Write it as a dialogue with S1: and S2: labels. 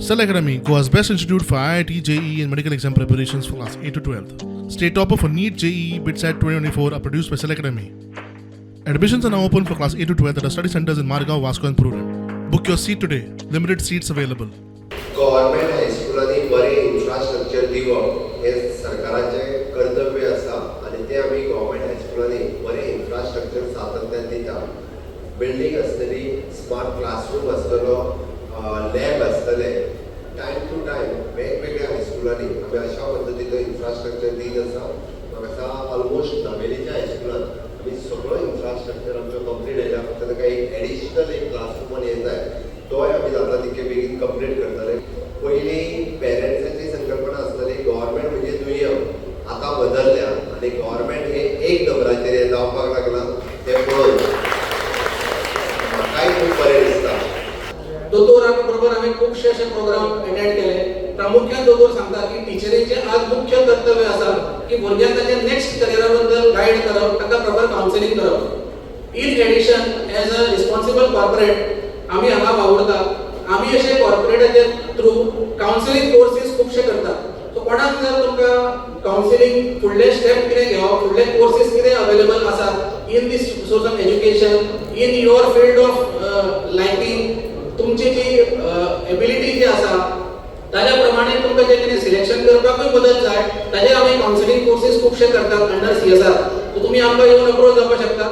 S1: Cell Academy, Goa's best institute for IIT, JEE, and medical exam preparations for class 8 to 12. State topper for NEET, JEE, BITSAT 2024 are produced by Cell Academy. Admissions are now open for class 8 to 12 at our study centers in Margao, Vasco, and Prudent. Book your seat today. Limited seats available.
S2: Government हायस्कुलांनी बरें infrastructure दिवप हें सरकाराचें कर्तव्य आसा आनी तें आमी government हायस्कुलांनी बरें इन्फ्रास्ट्रक्चर सातत्यान दिता. बिल्डींग आसतली, स्मार्ट क्लासरूम आसतलो, लॅब आसतले. टायम टू टायम वेगवेगळ्या हायस्कुलांनी आमी अशा पद्दतीचो इन्फ्रास्ट्रक्चर दीत आसा. म्हाका दिसता ऑलमोस्ट नावेलीच्या हायस्कुलान आमी सगळो इन्फ्रास्ट्रक्चर आमचो कंप्लीट आयला. फक्त ताका एक एडिशनल एक क्लासरूम आनी हें जाय, तोय आमी जाता तितके बेगीन कंप्लीट करतले. पयलीं पेरंट्साची संकल्पना आसताली गव्हर्मेंट म्हणजे दुय्यम. आतां बदलल्या आनी गव्हर्मेंट हे एक नंबराचेर हें जावपाक लागलां तें पळोवन म्हाकाय खूब बरें दिसता.
S3: दोतोरा बरोबर आमी खुबशे अशे प्रोग्राम अटेंड केले. प्रामुख्यान दोतोर सांगता की टिचरींचें आज मुख्य कर्तव्य आसा की भुरग्यांक ताच्या नेक्स्ट करियरा बद्दल गायड करप, ताका प्रॉपर कावन्सिलींग करप. In addition, as a responsible corporate आमी हांगा वावुरता. आमी अशे कॉर्पोरेटाचे थ्रू कावन्सिलींग कोर्सीस खुबशे करतात. सो कोणाक जर तुमकां कावन्सिलींग, फुडले स्टेप कितें घेवप, फुडले कोर्सीस कितें अवेलेबल आसात in this source of education, in your field of liking, तुमची जी एबिलिटी जी आसा ताज्या प्रमाणे तुमकां जें कितें सिलेक्शन करपाकूय मदत जाय, ताजेर आमी कावन्सिलींग कोर्सीस खुबशे करतात अंडर सीएसआर. सो तुमी आमकां येवन अप्रोच जावपाक शकता.